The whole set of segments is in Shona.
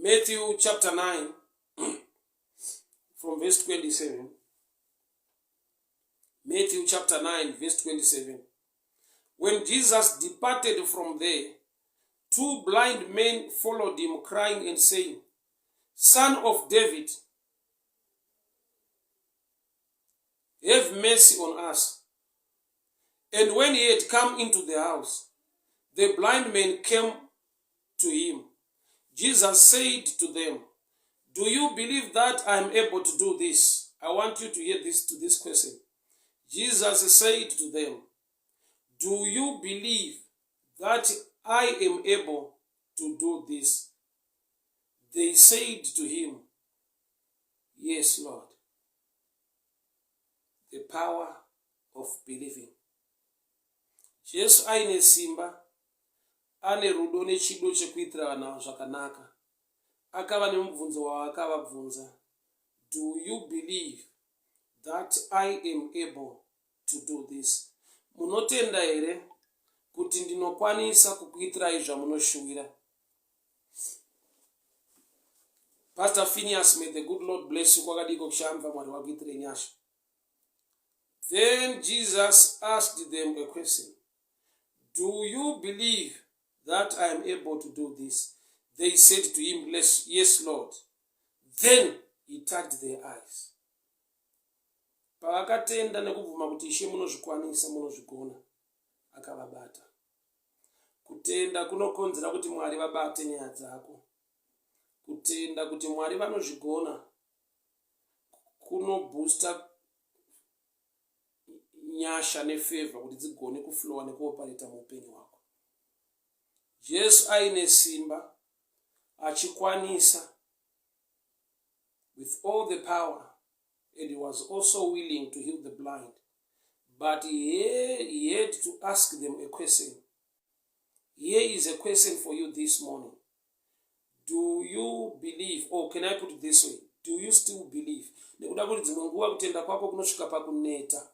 Matthew chapter 9 from verse 27. Matthew chapter 9 verse 27. When Jesus departed from there, two blind men followed him, crying and saying, Son of David, have mercy on us. And when he had come into the house, the blind men came to him. Jesus said to them, Do you believe that I am able to do this? I want you to hear this to this question. Jesus said to them, Do you believe that I am able to do this? They said to him, Yes, Lord. The power of believing. Jesu aine simba, ane rudo nechido chekuitira vanhu ava zvakanaka. Akava nemubvunzo waakavabvunza, Do you believe that I am able to do this? Munotenda here kuti ndinokwanisa kukuitirai zvamunoshuwira? Pastor Phineas, may the good Lord bless you. Kwakadiko kushamva Mwari wakuitire nyasha. Then Jesus asked them a question. Do you believe that I am able to do this? They said to him, Yes, Lord. Then he touched their eyes. Pavakatenda nekubvuma kuti Ishe munozvikwanisa, munozvigona, akavabata. Kutenda kunokonzera kuti Mwari vabate nyaya dzako. Kutenda kuti Mwari vanozvigona kunoboosta nyasha nefavor kuti dzigone kuflowa nekuopareta muupenyu hwako. Jesu aine simba achikwanisa with all the power and he was also willing to heal the blind but he had to ask them a question. Here is a question for you this morning. Do you believe, or can I put it this way, do you still believe? Nekuda kuti dzimwe nguva kutenda kwako kunosvika pakuneta.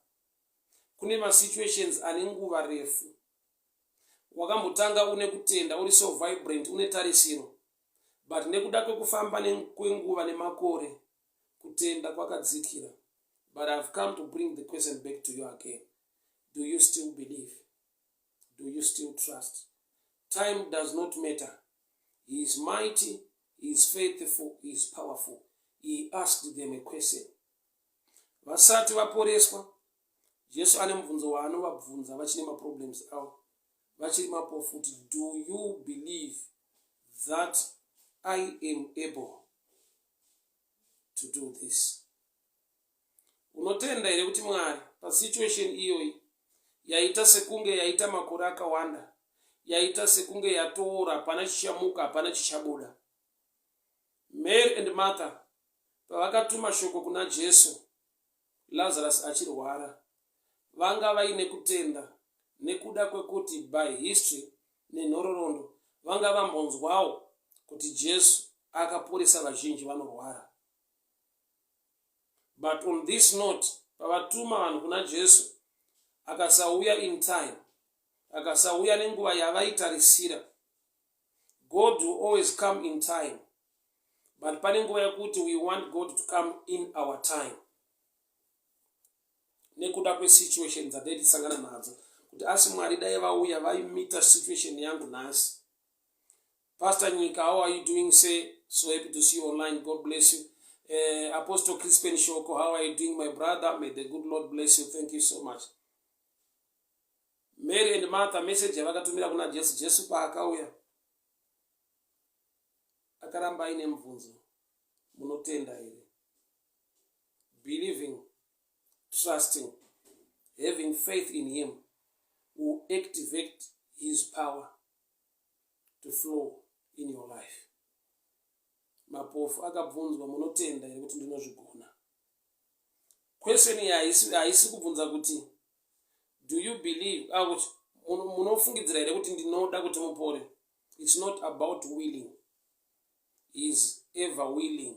Kune masituations ane nguva refu. Wakambotanga une kutenda, uri so vibrant, une tarisiro. But nekuda kwekufamba kwenguva nemakore, kutenda kwakadzikira. But I've come to bring the question back to you again. Do you still believe? Do you still trust? Time does not matter. He is mighty, he is faithful, he is powerful. He asked them a question. Vasati vaporeswa, Jesu ane mubvunzo waanovabvunza vachine maproblems avo. Vachiri mapofu kuti do you believe that I am able to do this? Unotenda here kuti Mwari pasituation iyoyi yaita sekunge yaita makore akawanda, yaita sekunge yatoora, hapana chichamuka, hapana chichabuda. Mary and Martha pavakatuma shoko kuna Jesu Lazarus achirwara, vanga vaine kutenda nekuda kwekuti by history nenhororondo vanga vambonzwawo kuti Jesu akaporesa vazhinji vanorwara. But on this note, pavatuma vanhu kuna Jesu, akasauya in time, akasauya nenguva yavaitarisira. God will always come in time. But pane nguva yekuti we want God to come in our time. Nekuda kwesituation dzadai tisangana nadzo. Kuti asi Mwari dai vauya vaimita situation yangu nhasi. Pastor Nyika, how are you doing, sir? So happy to see you online. God bless you. Apostle Crispin Shoko, how are you doing, my brother? May the good Lord bless you. Thank you so much. Mary and Martha, message yavakatumira kuna Jesu. Jesu paakauya, akaramba aine mubvunzo. Munotenda here? Believing, trusting, having faith in him will activate his power to flow in your life. Mapofu akabvunzwa, munotenda here kuti ndinozvigona? Question iyi haisi kubvunza kuti do you believe, kuti munofungidzira here kuti ndinoda kuti mupore. It's not about willing. He is ever willing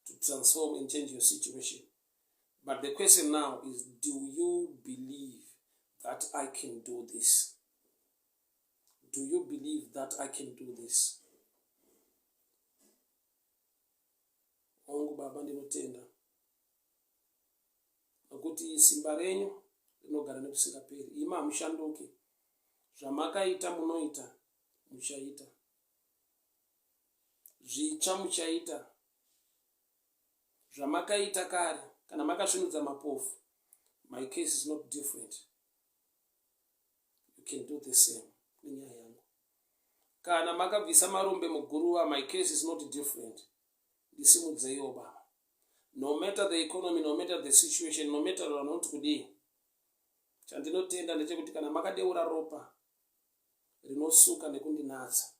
to transform and change your situation. But the question now is, do you believe that I can do this? Do you believe that I can do this? Hongu Baba, ndinotenda nokuti simba renyu rinogara nekusingaperi. Imi hamushanduki. Zvamakaita munoita, muchaita zvitsva, muchaita zvamakaita kare. Kana makasvinudza mapofu, my case is not different. You can do the same nenyaya yangu. Kana makabvisa marombe muguruva, my case is not different. Ndisimudzeiwo, Baba. No matter the economy, no matter the situation, no matter vanoti kudii, chandinotenda ndechekuti kana makadeura ropa rinosuka nekundinatsa,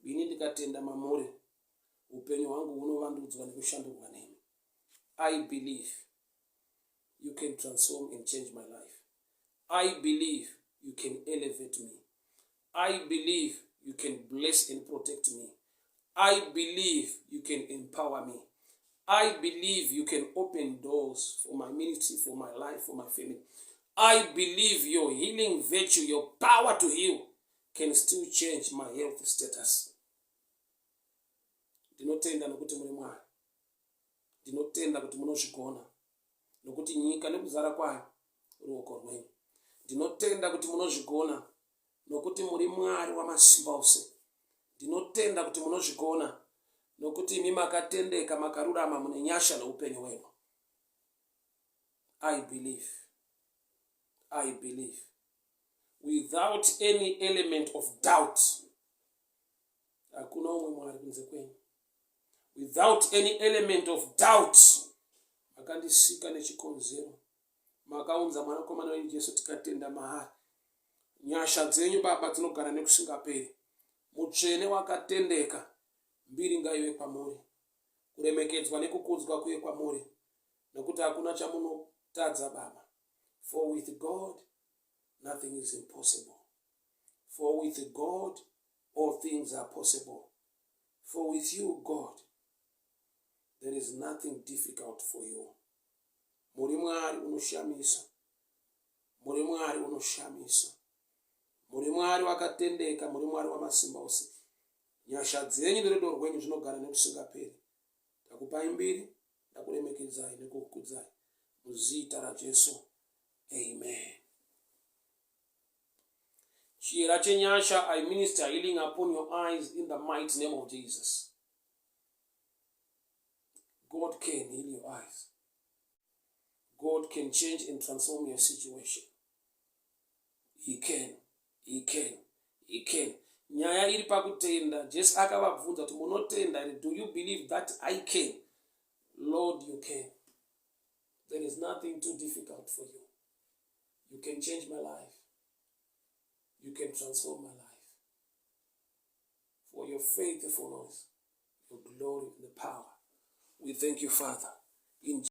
ini ndikatenda mamuri, upenyu hwangu hunovandudzwa nekushandurwa nemi. I believe you can transform and change my life. I believe you can elevate me. I believe you can bless and protect me. I believe you can empower me. I believe you can open doors for my ministry, for my life, for my family. I believe your healing virtue, your power to heal, can still change my health status. Ndinotenda nokuti muri Mwari. Ndinotenda kuti munozvigona, nokuti nyika nekuzara kwayo ruoko rwenyu. Ndinotenda kuti munozvigona, nokuti muri Mwari wamasimba ose. Ndinotenda kuti munozvigona, nokuti imi makatendeka, makarurama, mune nyasha neupenyu hwedu. I believe, I believe without any element of doubt. Hakuna umwe Mwari kunze kwenyu. Without any element of doubt, makandisika nechikonzero. Makaunza Mwanakomana wenyu Jesu, tikatenda maari. Nyasha dzenyu, Baba, dzinogara nekusingaperi. Mutsvene wakatendeka, mbiri ngaive kwamuri, kuremekedzwa nekukudzwa kuye kwamuri, nokuti hakuna chamunotadza, Baba. For with God nothing is impossible. For with God all things are possible. For with you, God, there is nothing difficult for you. Muri Mwari unoshamisa, muri Mwari unoshamisa, muri Mwari wakatendeka, muri Mwari wamasimba ose. Nyasha dzenyu nerudo rwenyu zvinogara nekusingaperi. Ndakupai mbiri, ndakuremekedzai nekukukudzai muzita raJesu, amen. Chiyera chenyasha, I minister healing upon your eyes in the mighty name of Jesus. God can heal your eyes. God can change and transform your situation. He can, he can, he can. Nyaya iri pakutenda. Jesu akavabvunza kuti, "Munotenda here? Do you believe that I can?" Lord, you can. There is nothing too difficult for you. You can change my life. You can transform my life. For your faithfulness, your glory and the power, we thank you, Father, in